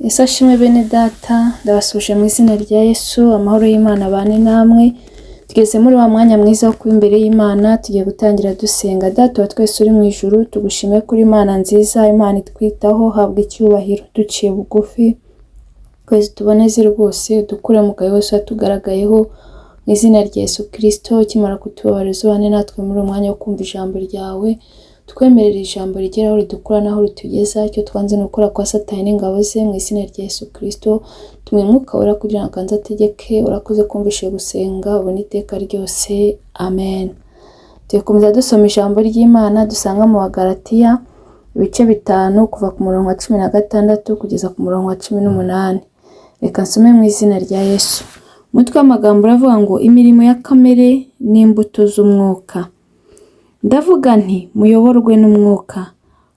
Yesu ashimwe bene data, ndabasuhuje mu izina rya Yesu, amahoro y'Imana abane namwe. Tugeze muri wa mwanya mwiza wo kuba imbere y'Imana, tugiye gutangira dusenga. Data wa twese uri mu ijuru, tugushime kuri Imana nziza, Imana itwitaho, habwa icyubahiro. Duciye bugufi, twese tuboneze rwose, dukure mu kayo wose watugaragayeho, mu izina rya Yesu Kristo, ukimara kutubabarira ubane natwe muri uwo mwanya wo kumva ijambo ryawe, twemerere ijambo rigera aho ridukura n'aho ritugeza, icyo twanze ni ukora kwa Satani n'ingabo ze, mu izina rya Yesu Kristo, tumwe Mwuka Wera kugira ngo aganze ategeke, urakoze kumvishe gusenga, ubone iteka ryose, amen. Tukomeza dusoma ijambo ry'Imana dusanga mu Bagalatiya, ibice 5 kuva ku murongo wa 16 kugeza ku murongo wa 18. Reka nsome mu izina rya Yesu. Umutwe w'amagambo uravuga ngo imirimo ya kamere n'imbuto z'umwuka. Ndavuga nti muyoborwe n'umwuka,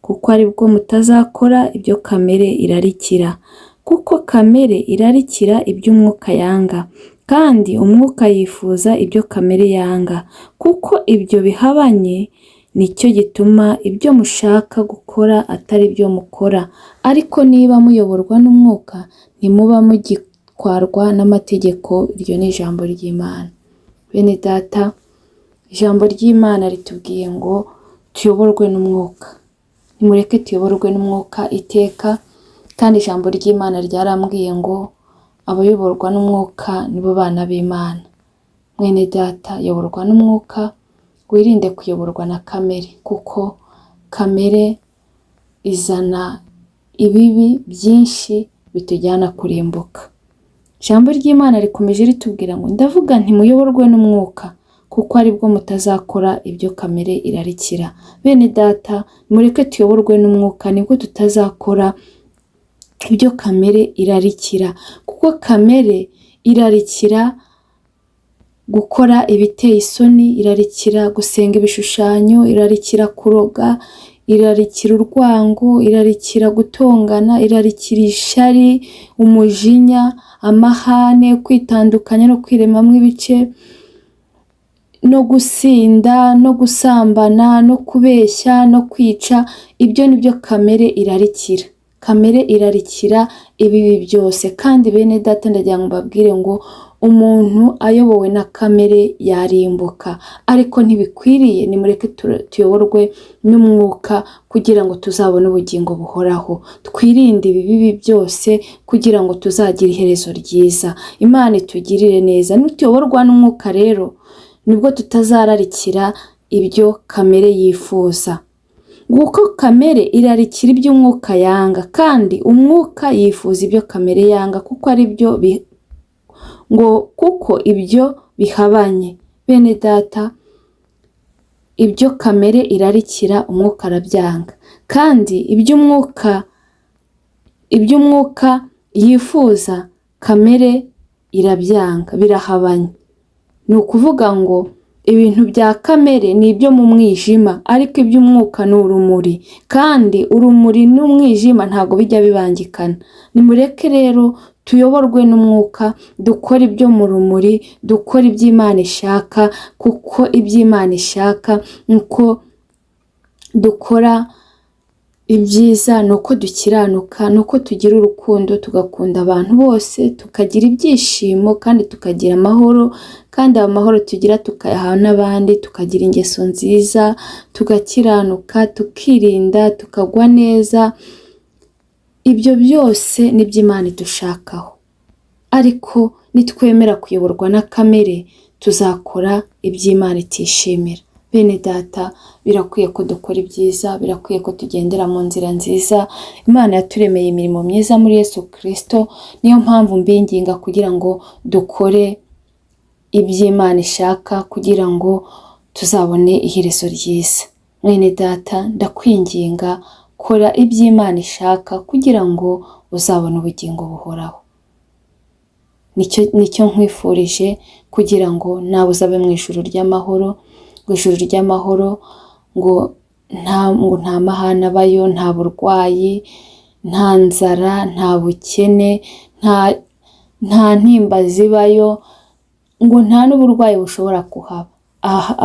kuko aribwo mutazakora ibyo kamere irarikira, kuko kamere irarikira ibyo umwuka yanga, kandi umwuka yifuza ibyo kamere yanga, kuko ibyo bihabanye, nicyo gituma ibyo mushaka gukora atari byo mukora. Ariko niba muyoborwa n'umwuka, ntimuba mugitwarwa n'amategeko. Iryo ni ijambo ry'Imana. Bene data, ijambo ry'Imana ritubwiye ngo tuyoborwe n'umwuka. Nimureke tuyoborwe n'umwuka iteka, kandi ijambo ry'Imana ryarambwiye ngo abayoborwa n'umwuka nibo bana b'Imana. Mwene data, yoborwa n'umwuka, wirinde kuyoborwa na kamere, kuko kamere izana ibibi byinshi bitujyana kurimbuka. Ijambo ry'Imana rikomeje ritubwira ngo ndavuga nti muyoborwe n'umwuka, kuko aribwo mutazakora ibyo kamere irarikira. Bene data, mureke tuyoborwe n'umwuka, nibwo tutazakora ibyo kamere irarikira, kuko kamere irarikira gukora ibiteye isoni, irarikira gusenga ibishushanyo, irarikira kuroga, irarikira urwango, irarikira gutongana, irarikira ishyari, umujinya, amahane, kwitandukanya no kwiremamo ibice, no gusinda, no gusambana, no kubeshya, no kwica. Ibyo ni byo kamere irarikira. Kamere irarikira ibibi byose. Kandi bene data, ndagira ngo mbabwire ngo umuntu ayobowe na kamere yarimbuka, ariko ntibikwiriye. Nimureke tuyoborwe n'umwuka kugira ngo tuzabone ubugingo buhoraho. Twirinde ibibi byose kugira ngo tuzagire iherezo ryiza. Imana itugirire neza. Nituyoborwa n'umwuka rero, nibwo tutazararikira ibyo kamere yifuza. Nguko kamere irarikira ibyo umwuka yanga, kandi umwuka yifuza ibyo kamere yanga, kuko ari byo ngo kuko ibyo bihabanye. Bene data, ibyo kamere irarikira umwuka arabyanga, kandi ibyo umwuka yifuza kamere irabyanga, birahabanye. Ni ukuvuga ngo ibintu bya kamere ni ibyo mu mwijima, ariko iby'umwuka ni urumuri, kandi urumuri n'umwijima ntabwo bijya bibangikana. Nimureke rero tuyoborwe n'umwuka, dukore ibyo mu rumuri, dukore iby'Imana ishaka, kuko iby'Imana ishaka nuko dukora ibyiza, ni uko dukiranuka, ni uko tugira urukundo, tugakunda abantu bose, tukagira ibyishimo kandi tukagira amahoro, kandi ayo mahoro tugira tukayaha n'abandi, tukagira ingeso nziza, tugakiranuka, tukirinda, tukagwa neza. Ibyo byose nibyo Imana idushakaho. Ariko nitwemera kuyoborwa na kamere, tuzakora iby'Imana itishimira. Bene data, birakwiye ko dukora ibyiza, birakwiye ko tugendera mu nzira nziza. Imana yaturemeye imirimo myiza muri Yesu Kristo, niyo mpamvu mbinginga kugira ngo dukore iby'Imana ishaka, kugira ngo tuzabone iherezo ryiza. Mwene data, ndakwinginga, kora iby'Imana ishaka kugira ngo uzabone ubugingo buhoraho. Nicyo nkwifurije, kugira ngo nawe uzabe mu ijuru ry'amahoro, ngo ijuru ry'amahoro, ngo nta mahane abayo, nta burwayi, nta nzara, nta bukene, nta ntimba zibayo, ngo nta n'uburwayi bushobora kuhaba.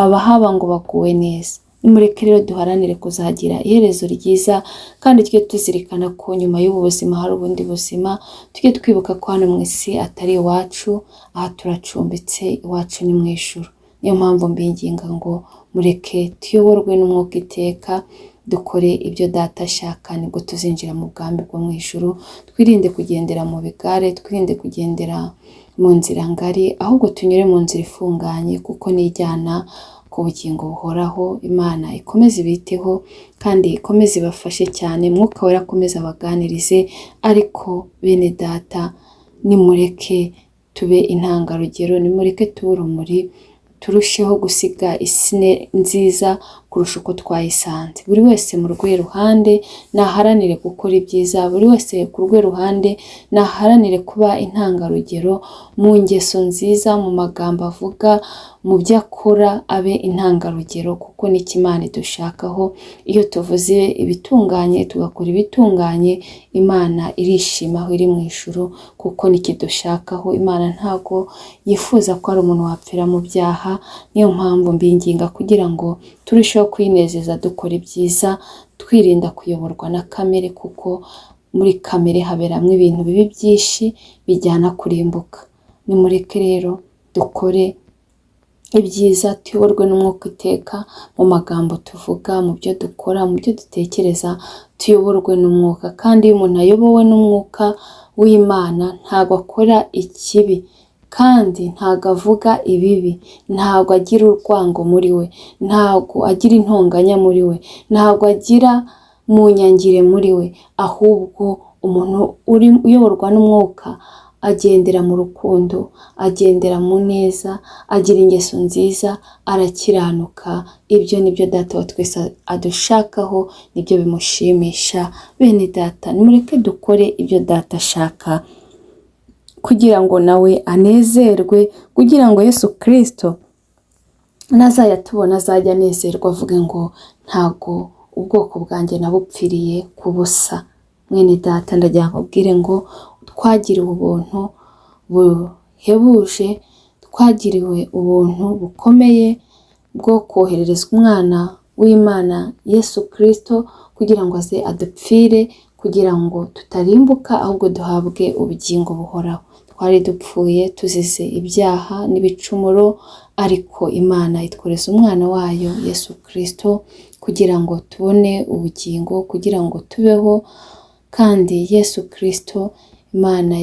Abahaba ngo baguwe neza. Nimureke rero duharanire kuzagira iherezo ryiza, kandi tujye tuzirikana ko nyuma y'ubu buzima hari ubundi buzima. Tujye twibuka ko hano mu isi atari iwacu, aha turacumbitse, iwacu ni mu ijuru. Niyo mpamvu mbinginga ngo mureke tuyoborwe n'umwuka iteka, dukore ibyo data ashaka, nibwo tuzinjira mu bwami bwo mu ijuru. Twirinde kugendera mu bigare, twirinde kugendera mu nzira ngari, ahubwo tunyure mu nzira ifunganye, kuko nijyana ku bugingo buhoraho. Imana ikomeze ibiteho kandi ikomeze ibafashe cyane, Mwuka Wera akomeze abaganirize. Ariko bene data, nimureke tube intangarugero, nimureke tube urumuri, turusheho gusiga isi nziza kurusha uko twayisanze. Buri wese mu rwe ruhande naharanire gukora ibyiza, buri wese ku rwe ruhande naharanire kuba intangarugero mu ngeso nziza, mu magambo avuga, mu byo akora, abe intangarugero, kuko nicyo Imana idushakaho. Iyo tuvuze ibitunganye, tugakora ibitunganye, Imana irishima aho iri mu ijuru, kuko nicyo idushakaho. Imana ntabwo yifuza ko hari umuntu wapfira mu byaha. Niyo mpamvu mbinginga kugira ngo turusheho kwinezeza dukora ibyiza, twirinda kuyoborwa na kamere, kuko muri kamere haberamo ibintu bibi byinshi bijyana kurimbuka. Nimureke rero dukore ibyiza, tuyoborwe n'umwuka iteka mu magambo tuvuga, mu byo dukora, mu byo dutekereza, tuyoborwe n'umwuka. Kandi iyo umuntu ayobowe n'umwuka w'Imana ntabwo akora ikibi, kandi ntabwo avuga ibibi, ntabwo agira urwango muri we, ntabwo agira intonganya muri we, ntabwo agira munyangire muri we, ahubwo umuntu uyoborwa n'umwuka agendera mu rukundo, agendera mu neza, agira ingeso nziza, arakiranuka. Ibyo nibyo data wa twese adushakaho, nibyo bimushimisha. Bene data, nimureke dukore ibyo data ashaka kugira ngo nawe anezerwe, kugira ngo Yesu Kristo nazajya tubona azajya anezerwa, avuge ngo ntago ubwoko bwanjye nabupfiriye ku busa. Mwene data, ndagira ngo ubwire ngo twagiriwe ubuntu buhebuje, twagiriwe ubuntu bukomeye bwo kohererezwa umwana w'Imana Yesu Kristo kugira ngo aze adupfire, kugira ngo tutarimbuka ahubwo duhabwe ubugingo buhoraho. Twari dupfuye tuzize ibyaha n'ibicumuro, ariko Imana itworeza umwana wayo Yesu Kristo kugira ngo tubone ubugingo, kugira ngo tubeho. Kandi Yesu Kristo Imana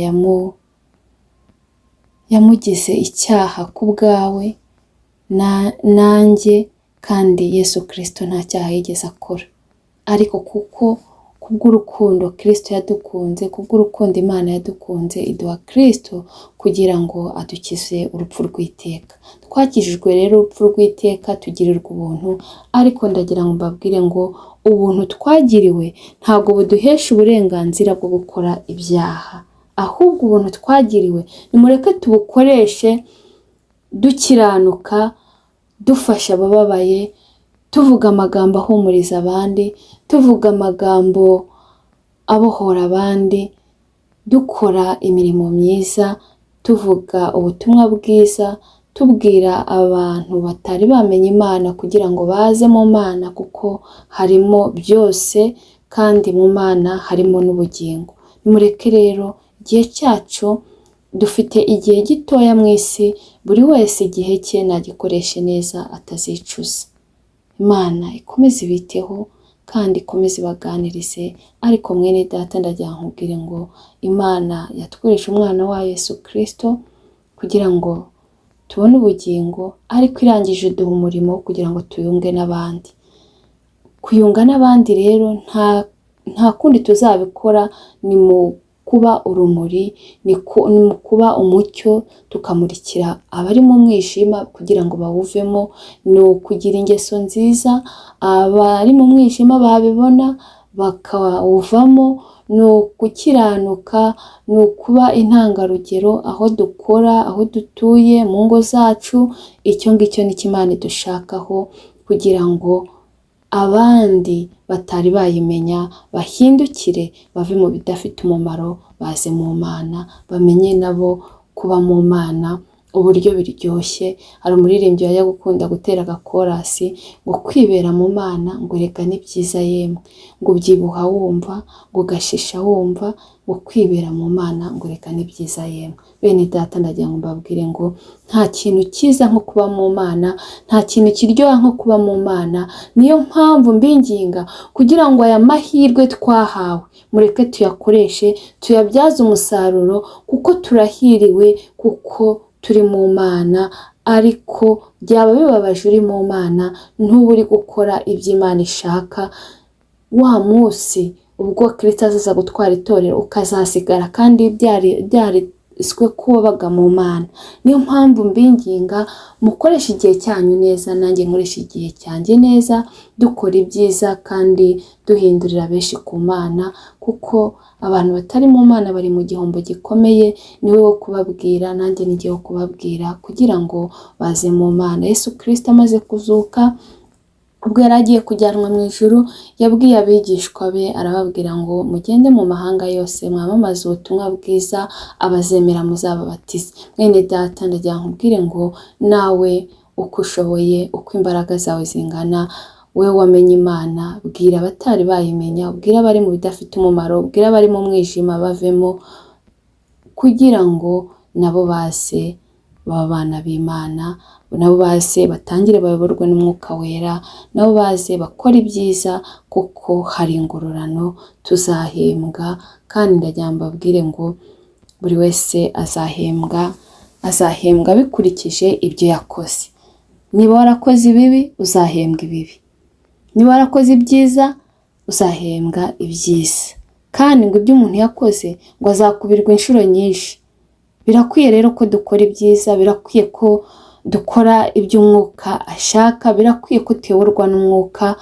yamugize icyaha ku bwawe nanjye, kandi Yesu Kristo nta cyaha yigeze akora, ariko kuko kubw'urukundo Kristo yadukunze, kubw'urukundo Imana yadukunze, iduha Kristo kugira ngo adukize urupfu rw'iteka. Twakijijwe rero urupfu rw'iteka, tugirirwa ubuntu. Ariko ndagira ngo mbabwire ngo ubuntu twagiriwe ntabwo buduhesha uburenganzira bwo gukora ibyaha, ahubwo ubuntu twagiriwe nimureke tubukoreshe dukiranuka, dufasha abababaye, tuvuga amagambo ahumuriza abandi, tuvuga amagambo abohora abandi, dukora imirimo myiza, tuvuga ubutumwa bwiza, tubwira abantu batari bamenya Imana kugira ngo baze mu Mana, kuko harimo byose kandi mu Mana harimo n'ubugingo. Nimureke rero igihe cyacu, dufite igihe gitoya mu isi, buri wese igihe cye nagikoreshe neza atazicuza. Imana ikomeze ibiteho kandi ikomeze ibaganirize. Ariko mwene data, ndagira nkubwire ngo Imana yatwohereje umwana wayo Yesu Kristo kugira ngo tubone ubugingo, ariko irangije iduha umurimo kugira ngo tuyunge n'abandi. Kuyunga n'abandi rero nta kundi tuzabikora, ni mu kuba urumuri, ni mu kuba umucyo, tukamurikira abari mu mwijima kugira ngo bawuvemo, ni ukugira ingeso nziza, abari mu mwijima babibona bakawuvamo, ni ugukiranuka, ni ukuba intangarugero aho dukora, aho dutuye, mu ngo zacu. Icyo ngicyo nicyo Imana idushakaho kugira ngo abandi batari bayimenya bahindukire, bave mu bidafite umumaro, baze mu Mana, bamenye nabo kuba mu Mana. uburyo biryoshye. Hari umuririmbyi wajya gukunda gutera agakorasi ngo kwibera mu Mana ngo reka ni byiza yemwe, ngo ubyibuha wumva, ngo ugashisha wumva, ngo kwibera mu Mana ngo reka ni byiza yemwe. Bene data, ndagira ngo mbabwire ngo nta kintu cyiza nko kuba mu Mana, nta kintu kiryoha nko kuba mu Mana. Niyo mpamvu mbinginga kugira ngo aya mahirwe twahawe mureke tuyakoreshe, tuyabyaze umusaruro, kuko turahiriwe, kuko turi mu Mana. Ariko byaba bibabaje uri mu Mana ntuba uri gukora ibyo Imana ishaka. Wa munsi ubwo Kristo azaza gutwara itorero ukazasigara kandi byariswe ko wabaga mu Mana. Niyo mpamvu mbinginga mukoreshe igihe cyanyu neza, nanjye nkoresha igihe cyanjye neza, dukora ibyiza kandi duhindurira benshi ku Mana, kuko abantu batari mu Mana bari mu gihombo gikomeye. Niwe wo kubabwira, nanjye ni wo kubabwira kugira ngo baze mu Mana. Yesu Kristo amaze kuzuka, ubwo yari agiye kujyanwa mu ijuru, yabwiye abigishwa be arababwira ngo mugende mu mahanga yose mwamamaze ubutumwa bwiza, abazemera muzababatize. Mwene data, ndagira nkubwire ngo nawe uko ushoboye, uko imbaraga zawe zingana, wowe wamenye Imana, bwira abatari bayimenya, ubwire abari mu bidafite umumaro, ubwire abari mu mwijima bavemo, kugira ngo nabo baze baba abana b'Imana, nabo baze batangire bayoborwe n'Umwuka Wera, nabo baze bakora ibyiza, kuko hari ingororano tuzahembwa. Kandi ndagira mbabwire ngo buri wese azahembwa, azahembwa bikurikije ibyo yakoze. Niba warakoze ibibi uzahembwa ibibi, niba warakoze ibyiza uzahembwa ibyiza. Kandi ngo ibyo umuntu yakoze ngo azakubirwa inshuro nyinshi. Birakwiye rero ko dukora ibyiza, birakwiye ko dukora ibyo umwuka ashaka, birakwiye ko tuyoborwa n'umwuka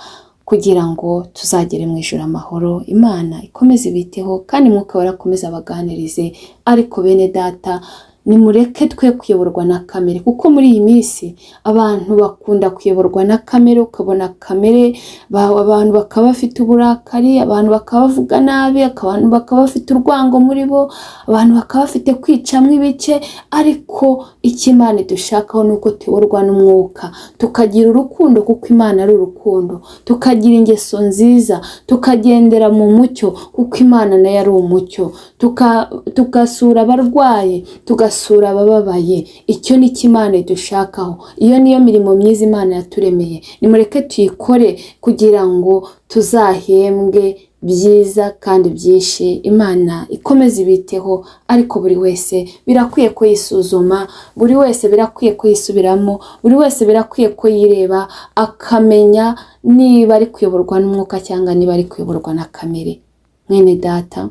kugira ngo tuzagere mu ijuru amahoro. Imana ikomeze ibiteho kandi umwuka wera akomeze abaganirize. Ariko bene data, nimureke twe kuyoborwa na kamere, kuko muri iyi minsi abantu bakunda kuyoborwa na kamere. Ukabona kamere, abantu bakaba bafite uburakari, abantu bakaba bavuga nabi, abantu bakaba bafite urwango muri bo, abantu bakaba bafite kwicamo ibice. Ariko icyo Imana idushakaho ni uko tuyoborwa n'umwuka, tukagira urukundo kuko Imana ari urukundo, tukagira ingeso nziza, tukagendera mu mucyo kuko Imana nayo ari umucyo, tugasura abarwayi, tugasura abababaye. Icyo ni cyo Imana idushakaho. Iyo niyo mirimo myiza Imana yaturemeye. Nimureke tuyikore kugira ngo tuzahembwe byiza kandi byinshi. Imana ikomeze ibiteho, ariko buri wese birakwiye ko yisuzuma, buri wese birakwiye ko yisubiramo, buri wese birakwiye ko yireba akamenya niba ari kuyoborwa n'umwuka cyangwa niba ari kuyoborwa na kamere. Mwene data,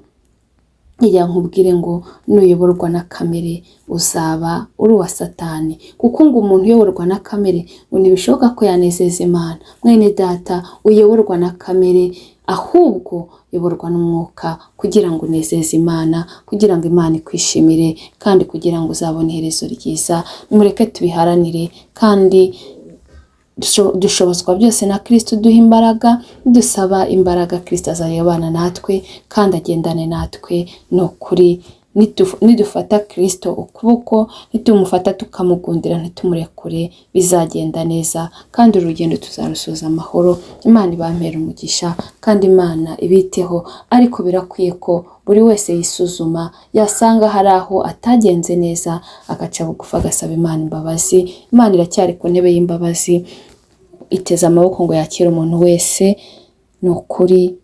ngira nkubwire ngo nuyoborwa na kamere uzaba uri uwa Satani, kuko ngo umuntu uyoborwa na kamere ngo ntibishoboka ko yanezeza Imana. Mwene data, uyoborwa na kamere, ahubwo uyoborwa n'umwuka kugira ngo unezeze Imana, kugira ngo Imana ikwishimire, kandi kugira ngo uzabone iherezo ryiza. Mureke tubiharanire, kandi dushobozwa byose na Kristo uduha imbaraga. Dusaba imbaraga Kristo azayobana natwe kandi agendane natwe. Ni ukuri nidufata Kristo ukuboko, nitumufata tukamugundira ntitumurekure, bizagenda neza kandi urugendo tuzarusoza amahoro. Imana ibampere umugisha kandi Imana ibiteho. Ariko birakwiye ko buri wese yisuzuma, yasanga hari aho atagenze neza agaca bugufi agasaba Imana imbabazi. Imana iracyari ku ntebe y'imbabazi, iteze amaboko ngo yakire umuntu wese. Ni ukuri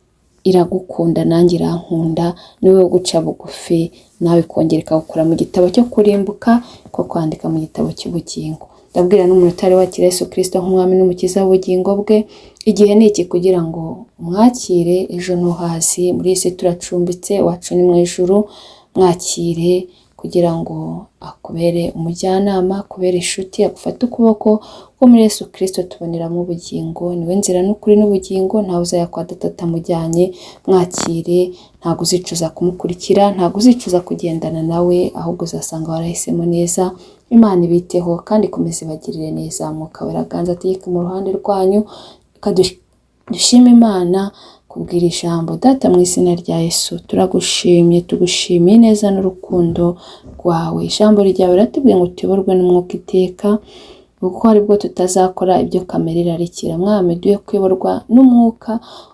iragukunda nanjye irankunda, niwe wo guca bugufi nawe ikongera ikagukura mu gitabo cyo kurimbuka ko kwandika mu gitabo cy'ubugingo. Ndabwira n'umuntu utari wakira Yesu Kristo nk'umwami n'umukiza w'ubugingo bwe, igihe ni iki kugira ngo umwakire. Ejo ntuhazi, muri iyi si turacumbitse, iwacu ni mu ijuru. Mwakire kugira ngo akubere umujyanama, akubere inshuti, agufate ukuboko, kuko muri Yesu Kristo tuboneramo ubugingo. Niwe nzira n'ukuri n'ubugingo, ntawe uzajya kwa data atamujyanye. Mwakire, ntabwo uzicuza kumukurikira, ntabwo uzicuza kugendana nawe, ahubwo uzasanga warahisemo neza. Imana ibiteho kandi ikomeze ibagirire neza. Mwuka Wera aganze ategeke mu ruhande rwanyu. Reka dushime Imana Kubwira ijambo. Data, mu izina rya Yesu turagushimye, tugushimiye neza n'urukundo rwawe. Ijambo ryawe riratubwiye ngo tuyoborwe n'umwuka iteka, kuko aribwo tutazakora ibyo kamere irarikira. Mwami, duhe kuyoborwa n'umwuka,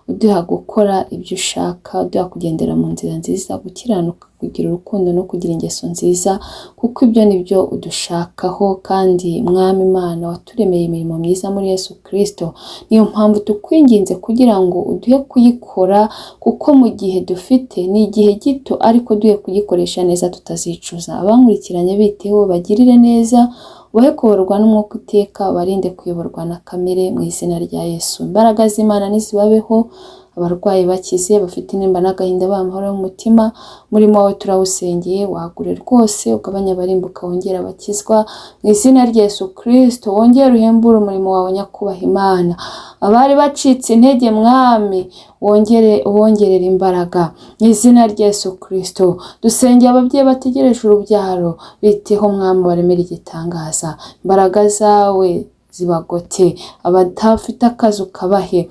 uduha gukora ibyo ushaka, uduha kugendera mu nzira nziza, gukiranuka, kugira urukundo no kugira ingeso nziza, kuko ibyo ni byo udushakaho. Kandi Mwami Imana, waturemeye imirimo myiza muri Yesu Kristo, niyo mpamvu tukwinginze kugira ngo uduhe kuyikora, kuko mu gihe dufite ni igihe gito, ariko duhe kugikoresha neza tutazicuza. Abankurikiranye biteho, bagirire neza, ubahe kuyoborwa n'umwuka iteka, ubarinde kuyoborwa na kamere mu izina rya Yesu. Imbaraga z'Imana nizibabeho, abarwayi bakize, bafite intimba n'agahinda baha amahoro y'umutima. Umurimo wawe turawusengeye, wagure rwose, ugabanye abarimbuka, wongere abakizwa mu izina rya Yesu Kristo. Wongere uhembure umurimo wawe, nyakubaha Imana. Abari bacitse intege, Mwami, wongere ubongerere imbaraga mu izina rya Yesu Kristo. Dusengeye ababyeyi bategereje urubyaro, biteho Mwami, baremere igitangaza, imbaraga zawe zibagote. Abadafite akazi ukabahe,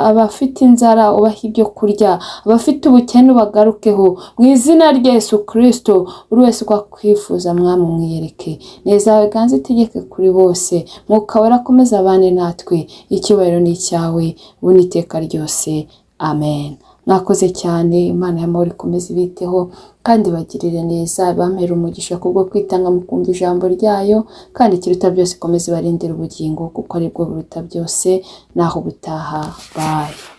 abafite inzara ubahe ibyo kurya, abafite ubukene ubagarukeho mu izina rya Yesu Kristo. Buri wese uko akwifuza, Mwami, umwiyereke neza yawe ganze itegeke kuri bose. Mwuka Wera akomeze abane natwe. Icyubahiro ni icyawe ubu n'iteka ryose, amen. Mwakoze cyane. Imana y'amahoro ikomeze ibiteho kandi bagirire neza, bampere umugisha kubwo kwitanga mukumva ijambo ryayo, kandi ikiruta byose ikomeze ibarindire ubugingo, kuko aribwo buruta byose. Naho ubutaha, bye.